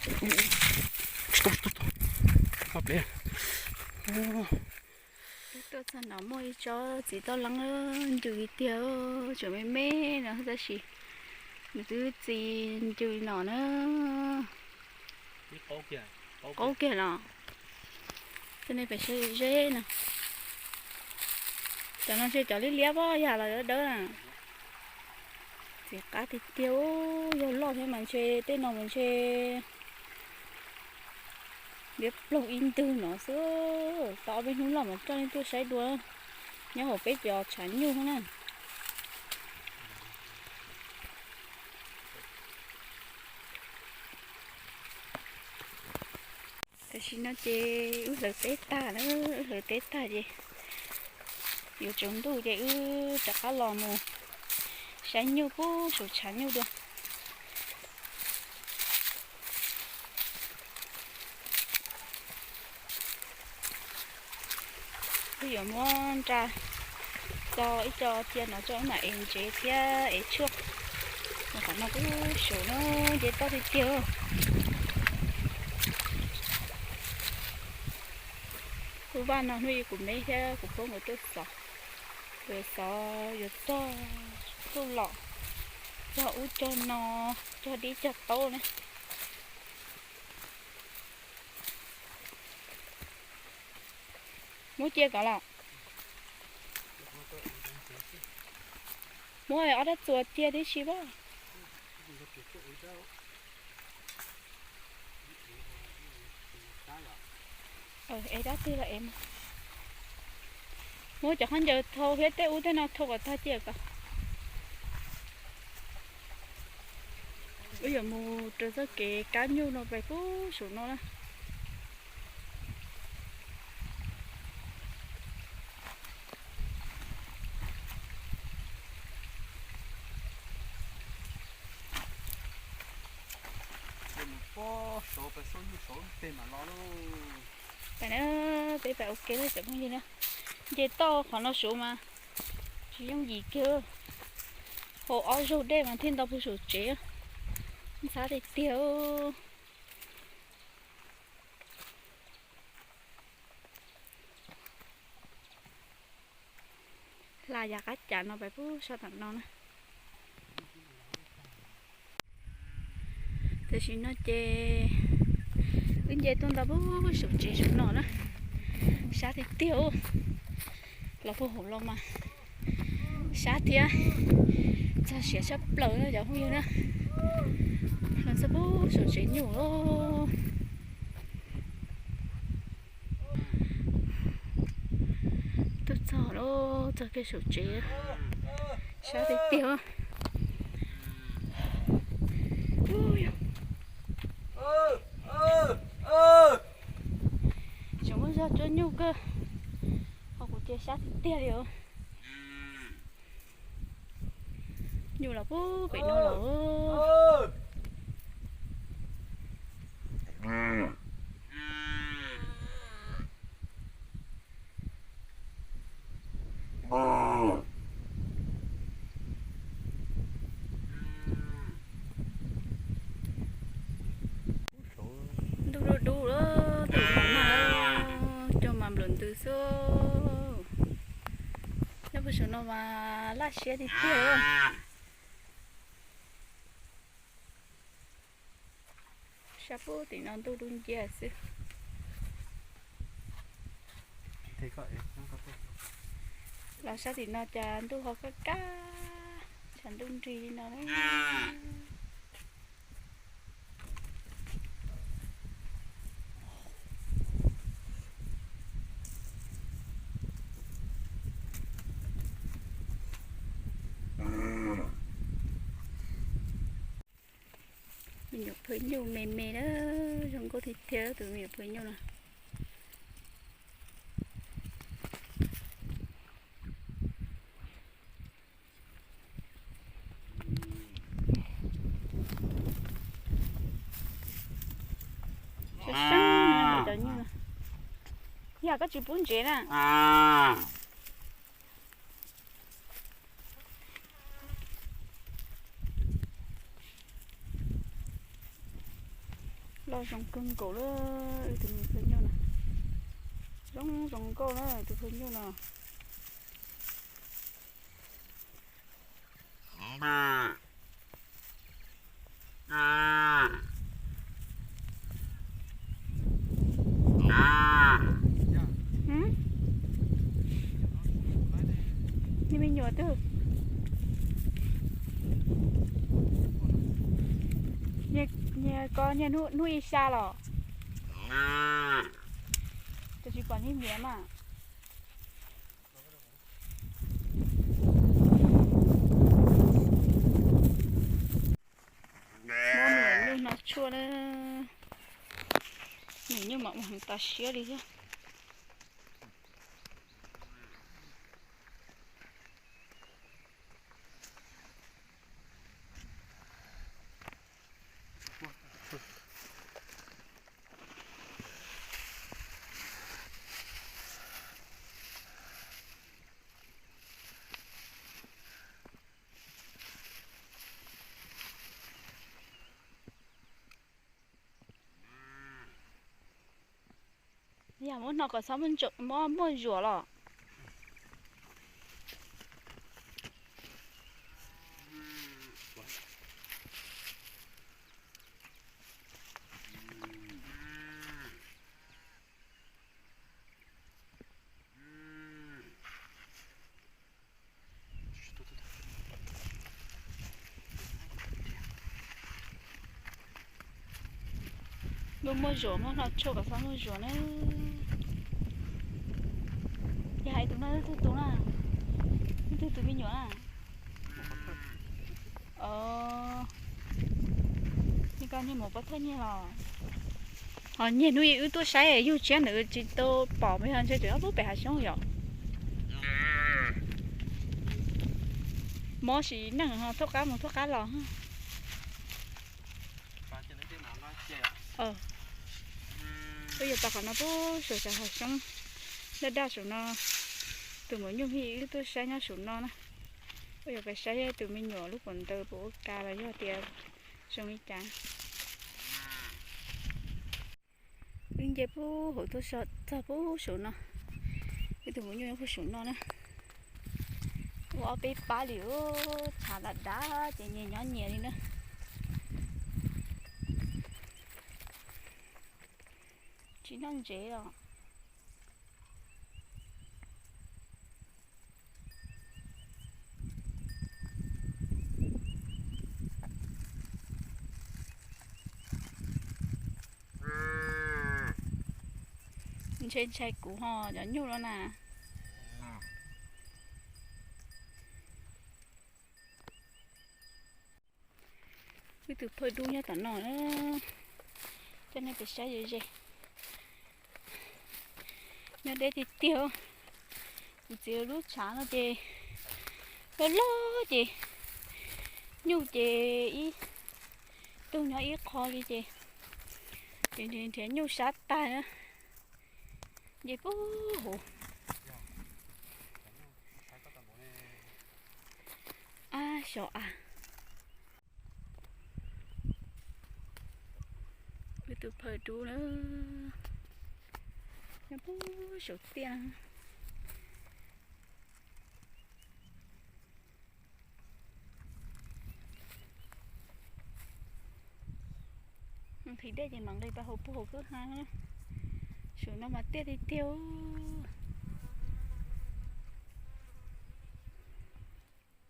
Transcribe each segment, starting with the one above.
Tuaj txog no muaj ib tsob txiv toj leeb ncws tiag, tseem me me no tab sis nws twb txi ncws no na. Qaub kiag los. Coj nej pem saib zeb no. Cov no ntshe cov liab liab pob yas los dawb dawb na. Txiv qab tiag tiag, yog loj thiab mas ntshe tej no mas ntshe liab ploog ib ntwg no xwb. Tau ob peb hnub loj mas coj nej tuaj saib dua, nyob hauv peb cov tshav nyuj na. Tam sim no ces wb hlawv teb tag na, wb hlawv teb tag ces yuav tsaus ntuj ces wb rov qab los mus saib nyuj pub saum tshav nyuj dua. Wb yuav muab nra txo ib co cia no coj wb mam ev ntsev thiab ev tshuaj. Qhov no kuj saum no nce toj tiag tiag. Lub vaj no hnub ib kuv me thiab kuv phob nkawd tuaj xov, yuav xov yuav txog tuaj los cog ub cog no, cog dib cog taub na. Muab cia kom los. Muab ob rab txuas cia tib si pab. Ev dab tsi los ev. Muab cov khaub ncaws thau thiab tej ub tej no thau kom tag cia kom. Wb yuav mus rau txoj kev kab nyuj no pem pub saum no na. Peb pem ua ke lawm cov phooj ywg na. Nce toj qhov no saud mas tsis yooj yim kiag, haus ob zaug dej mas thiaj nto pug saum tsev. Ntxhab tiag tiag. Hla yav qab cas no pais pub sab tom no na. Tam sim no ces wb nce tuaj nto pub saum tsev saum no na. Sab tiag tiag. Los puag hauv los mas sab thiab txog siav tshaj plaws na cov phooj ywg na. Los txog pub saum tsev nyuj. Tuaj txog lawm, txog kiag saum tsev, sab tiag tiag. Tseem muaj zog tsuab nyuj kawg, ho kuv ces sab tiag tiag li os. Nyuj los pub pem no lawm. Ntuj dub dub lawm, tus no mas cog mas nplawm ntws xwb. Nyob puag saum no mas laj siab tiag tiag. Sab pub tim no ntuj dub nciab xwb. Los sab tim no cas ntuj ho kaj kaj, tshav ntuj nrig li no na. Me nyuam phawj nyuj me me na, zoo nkauj tiag tiag tus me nyuam phawj nyuj no. Sab sab cov nyuj no. Yog koj tsis pub ntsev na. Loj zoo kawg nkaus li, tus me phaj nyuj no. Zoo zoo nkauj na tus phaj nyuj no. Nyias me nyuam twg? Nyias ko nyias hnub ib xya los? Tab sis pom nyias miav mas. Muab me nyuam nyuj no tshuaj na. Me nyuam nyuj mas ua heev tas siab li thiab. Yog muab no kom txhob muaj muaj zuam los? Muaj muaj zuam, muab no tshuaj kom txhob muaj zuam na. Yog hais tus no leej twg tus na? Leej twg tus me nyuam na? Nyias ko nyias mus pov thawj nyias los? Ho nyias hnub ib wb tuaj saib yug tshiab ntawd tsis tau pom mas yog ntshe tseem ob peb pem hav xyoob yom. Mob sim neej ho thoj qab mus thoj qab los. Wb yuav tau qhov no pub saum hav xyoob daj daj saum no. Tus maum nyuj ib wb tuaj saib nyob saum no na. Wb yuav pais saib tus me nyuam lub pob ntawd puas ua cas los yog tias zoo li cas. Wb nce pub hauv tuaj txog pub saum no. Wb tus maum nyuj nyob pub saum no na. Ua ob peb pab li, tshav dav dav ces nyias nyob nyias li na. Tsis noj ntsev os. Ntshai ntshai kuv ho cov nyuj no na. Wb tus phaj dub nyob tom no na. Coj nej pais saib ze ze. Nyob deb tiag tiag. Kuv txiv lub tshav no ces loj loj ces nyuj ces ib tug nyob ib qho li ces nrhiav nyuj sab tag na. Nce pub huv. Ab xyov a. Wb tus phaj dub na, nyob pub saum tiaj. Nqhis dej ces mam nqis pais hauv pub hauv kwj ha. Saum no mas tiaj tiag tiag.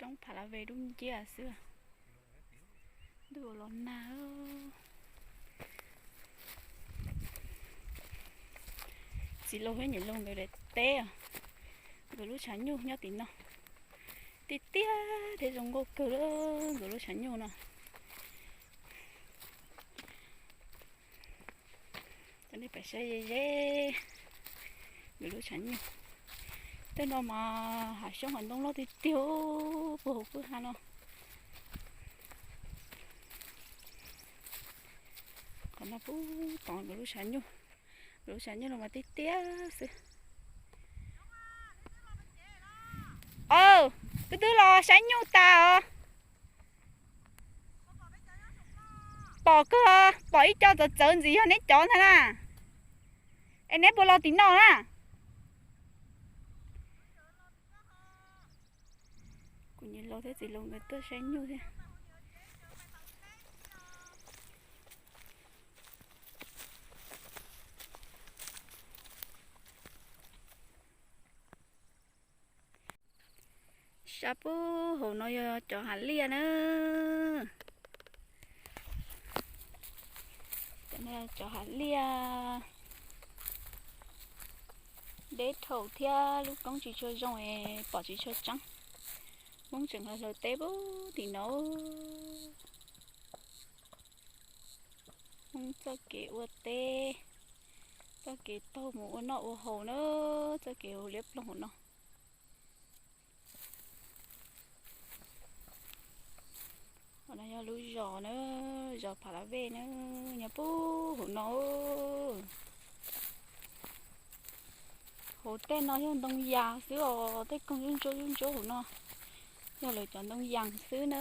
Roob pha la ve dub nciab xwb. Ntuj los nag. Txiv laus thiab niam laus nkawd daim teb os, nkawd lub tshav nyuj nyob tim no. Tiaj tiaj thiab zoo nkauj kawg li nkawd lub tshav nyuj no. Coj nej pais saib ze ze nkawd lub tshav nyuj. Tej no mas hav xyoob hav ntoo loj tiag tiag puag hauv kwj ha no. Qhov no pub tod nkawd lub tshav nyuj. Nkawd lub tshav nyuj no mas tiaj tiaj xwb. Aw, wb twb los saib nyuj tas os. Pom kawg, pom ib co txawv txawv ntxiv yog neb cov ntag na. Es neb puas los tim no na? Kuv niam laus thiab txiv laus nkawd tuaj saib nyuj thiab. Sab pub hauv no yog cov hav liaj na. Cov no cov hav liaj deb dhau thiab lub roob tsis tshua zoo es pom tsis tshua tseeb. Hmoob tseem hlaws teb pub tim no. Hmoob txoj kev ua teb, txoj kev taug mus ua noj ua haus na, txoj kev ua liab ploog hauv no. Qhov no yog lub zos na, zos Phav Lav Vej na, nyob pub hauv no. Hauv tej no yog ntoo yas xwb os, tej koog ntsuab ntsuab ntsuab hauv no yog lawv cov ntoo yas xwb na.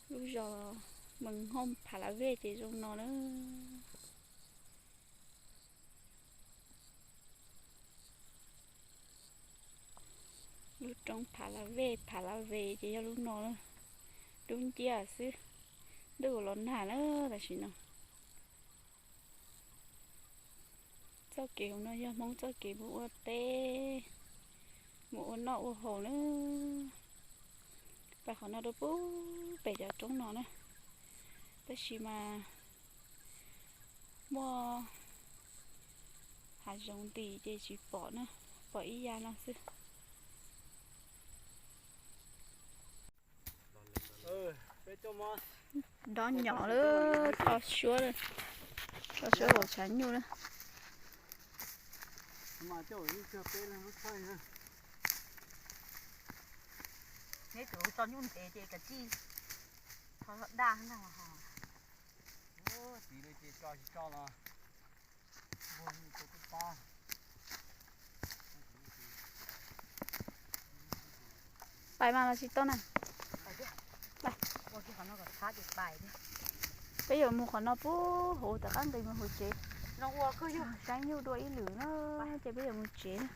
Lub zos Mees Hooj Phav Lav Vej ces zoo no na. Lub roob Phav Lav Vej, Phav Lav Vej ces yog lub no, dub nciab xwb. Ntuj los nag na tam sim no. Txoj kev hauv no yog Hmoob txoj kev mus ua teb, mus ua noj ua haus na. Pais qhov no rau pub pem cov roob no na. Tab sis mas muaj hav zoov ntim ces tsis pom na, pom ib yam no xwb. Dob nyom lawm, tso suab, tso suab hauv tshav nyuj na. Neb tso nyuj ntev ces kav tsij tho daj na. Pais mas los tsis tau na. Peb yuav mus qhov no pub hauv tom qab nqis mus hauv tsev. Saib nyuj dua ib lwm na, ces peb yuav mus tsev na.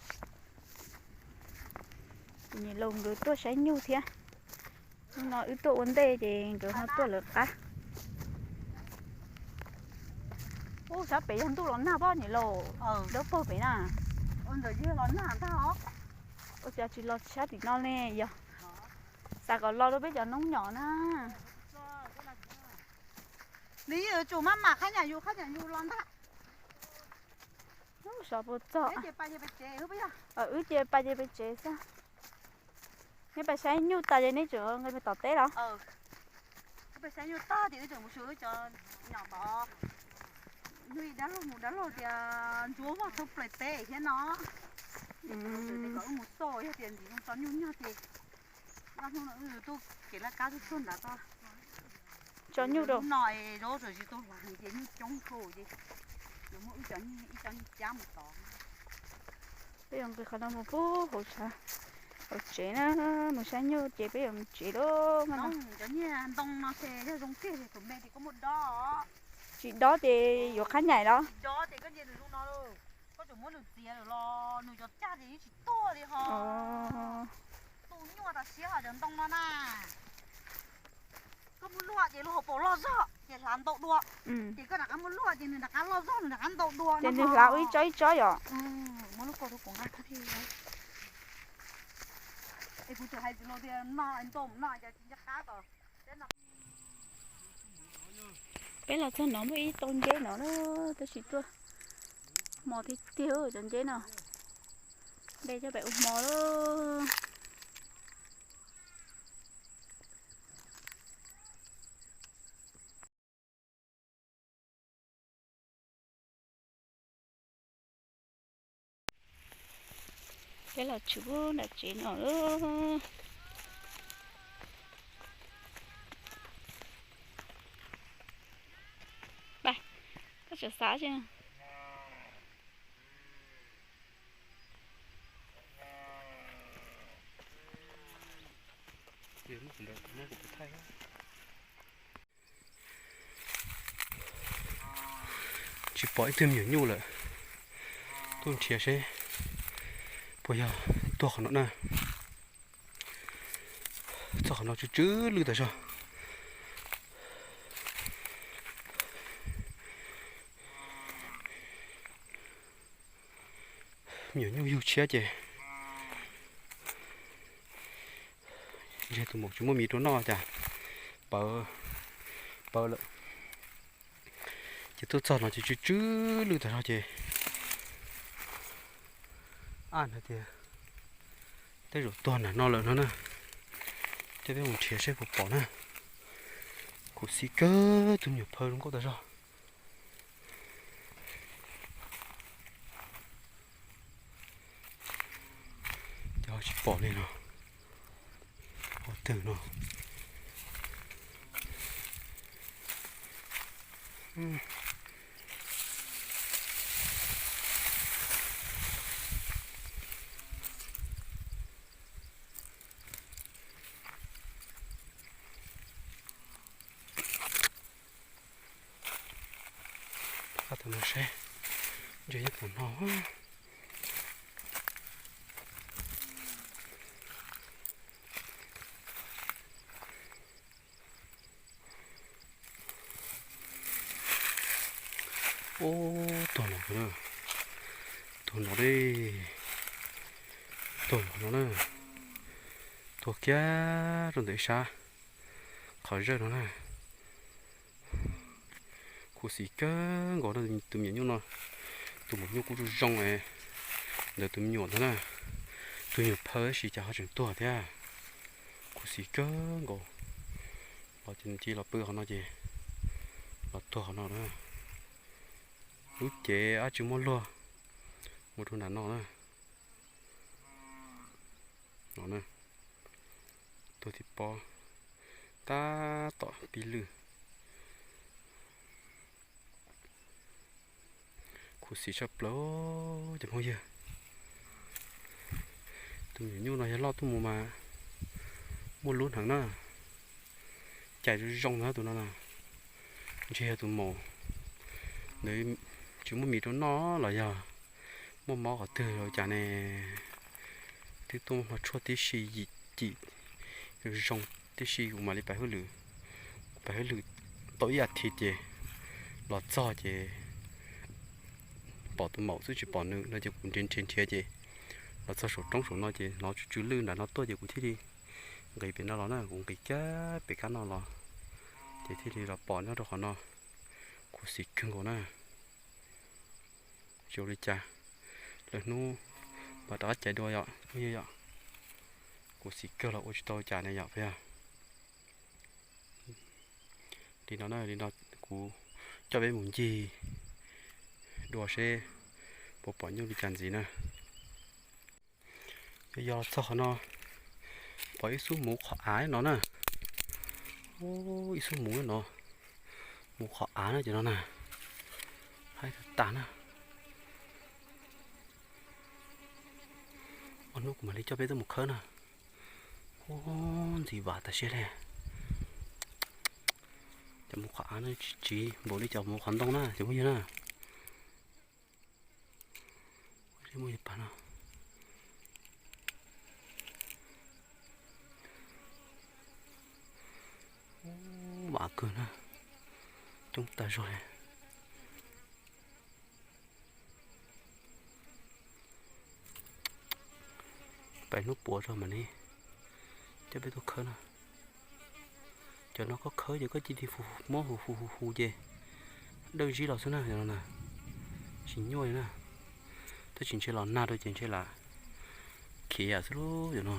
Kuv niam laus nkawd tuaj saib nyuj thiab. Hnub no wb tuaj ua ntej ces nkawd ho tuaj lawv qab. Ub, sab pem yog ntuj los nag pob niam laus, dawb paug pem na. Ua cas tsis los sab tim no ne yog? Xav kom los rau peb cov noob nyom na. Nws yuav tsum maj mam qhab nyam yus, qhab nyam yus los ntag. Sov puas txog? Wb ces pais ces peb tsev xwb. Neb pais saib nyuj tas ces neb tseem nqis tom teb los? Pais saib nyuj tag ces wb tseem mus xyuas wb cov nyom tod. Hnub ib dab laug mus dab laug tias ntsuav vog tau plaws teb thiab no. Kom wb mus xauj yog tias ntxim zoo tso nyuj nyob ces, hnub no wb tuaj kev laj kab tuaj txog nrad tod. Tso nyuj rau no es zaub tsis tau hlais ces nyuj coob kawg ces yuav muab wb cov, ib cov nyuj cab mus tod. Peb yuav nqis qhov no mus pub hauv, hauv tsev na, mus saib nyuj ces peb yuav mus tsev lauj. Cov nyiaj ntoo no ces yog zoo tiag ces tus me ces koj muab dob. Tsis dob ces yuav qhab nyaim los? Tsis dob ces koj nce nws zoo no lauj. Koj tseem muab nws txiav lawm los nws cov caj ces yeej tsis tuag li ho. Tu nyuaj tas siab ho cov ntoo no na. Koj muab luaj ces lub hauv paus loj zog ces hlav ntau dua. Ces koj rov qab muab luaj ces nws rov qab loj zog, nws rov qab ntau dua. Ces nws hlav ua ib tsob ib tsob yom. Muab lub kaus rau kuv nqa. Es kuv tseem hais txiv laus tias no ntoo no cas tsis nco qab kom. Peb los txog no muaj ib tau nceb no na, tab sis tuaj hmo tiag tiag cov nceb no. Npe coj pem ua hmo lawm. Peb los tshwm pub nram tsev no lawm. Pais, koj tseem xav tsi? Tsis pom ib tug me nyuam nyuj lawm. Tuaj nrhiav seb puas yog tuag qhov no na. Txog qhov no tsw tsw lwj tas zog. Me nyuam nyuj yug tshiab ces ntshe tus maum tsis muaj mis rau noj cas pawv, pawv lawm. Ces tuaj txog no ces tsw tsw lwj tas zog ces ab hais tias tej zaum tuag nram no lawm no na. Coj peb mus nrhiav seb puas pom na. Khuv xim kawg, tus me nyuam phaw zoo nkauj tas zog. Ces ho tsis pom li no. Ua twg no. Qab tus no seb, ntshe nyob tom no. Ub, tuag no, tuag no li, tuag no na, tuag kiag rau ntawm ib sab qhov zawj no na. Khuv xim kawg nkaus tus me nyuam nyuj no, tus maum nyuj kuj zoo zoo es ntawm tus me nyuam ntag na, tus me nyuam phaw tab sis cas ho tseem tuag thiab. Khuv xim kawg nkaus, los ces nws cia los pw qhov no ces los tuag qhov no na. Lub cev dab tsi muab luag mus rau nram no na. No na, tuag tim pob, tab tom pib lwj. Khuv xim tshaj plaws cov phooj ywg. Tus me nyuam nyuj no yog loj tuaj mus mas muaj lub heev na. Cais zoo zoo ntag tus no na. Ntshe yog tus maum ntawd tsis muaj mis rau noj los yog muaj mob qhov twg los cas ne. Twb tuaj hmo tshuaj tib si yim cim zoo tib si kuv mam li pais hauj lwm. Kuv pais hauj lwm tau ib as thiv ces los txog ces pom tus maum xwb tsis pom nws no ces kuv nrhiav nrhiav nrhiav ces los txog saum roob saum no ces hnov tsw tsw lwj nram no tuaj ces kuv thiaj li nqis pem no los na, kuv nqis kiag pem kab no los ces thiaj li los pom nyob rau qhov no. Khuv xim kawg nkaus na. Tsis ua li cas, lwm hnub mam rov qab cais dua yom phooj ywg yom. Khuv xim kawg los ua tsis tau cas ne yom phooj ywg. Li no na, li no kuv coj peb mus ncig dua seb puas pom nyuj li cas ntxiv na. Yog los txog qhov no, pom ib xub muv qhov av no na. Ib xub muv no, muv qhov av na ces no na. Haib tas tas na. Ob hnub kuv mam li coj peb tuaj mus khawb na. Ub, ntxim vam tas siab li. Cov muv qhov av no tsis tsiv npaum li cov muv qhov ntoo na cov phooj ywg na. Muaj li pas no. Ub, vam kawg na, coob tas zog li. Pais hnub puav tso mam li coj peb tuaj khawb na. Cov no koj khawb ces koj cia li hu, muab hu hu hu hu ces dawj zib los xwb na, cov no na, tsis nyuaj li na. Tab sis ntshe los nag rau ces ntshe lam khiav xwb lub cov no.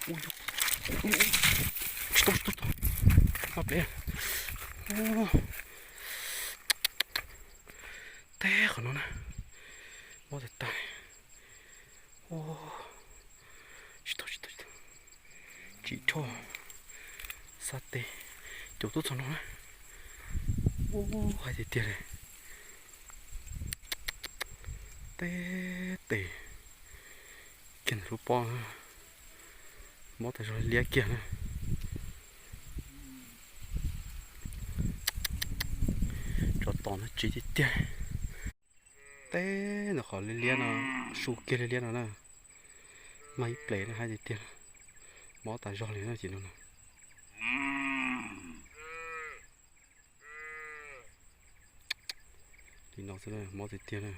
Tsis tau, tsis tau, tsis tau. Maj plev. Teb qhov no na. Tsis dhau, xab teb, caum tuaj txog no na. Ub, hais tiag tiag li. Teb tes kiag ntawm lub pob, mob tas zog, liab kiag na. Tsov tom no tsiv tiag tiag. Teb ntawm qhov liab liab no, su kiag liab liab no na. Mag ib plev na, hais tiag tiag, mob tas zog li na ces no na. Li no xwb na, mob tiag tiag na.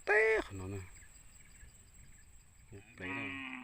Teb qhov no na, plev na.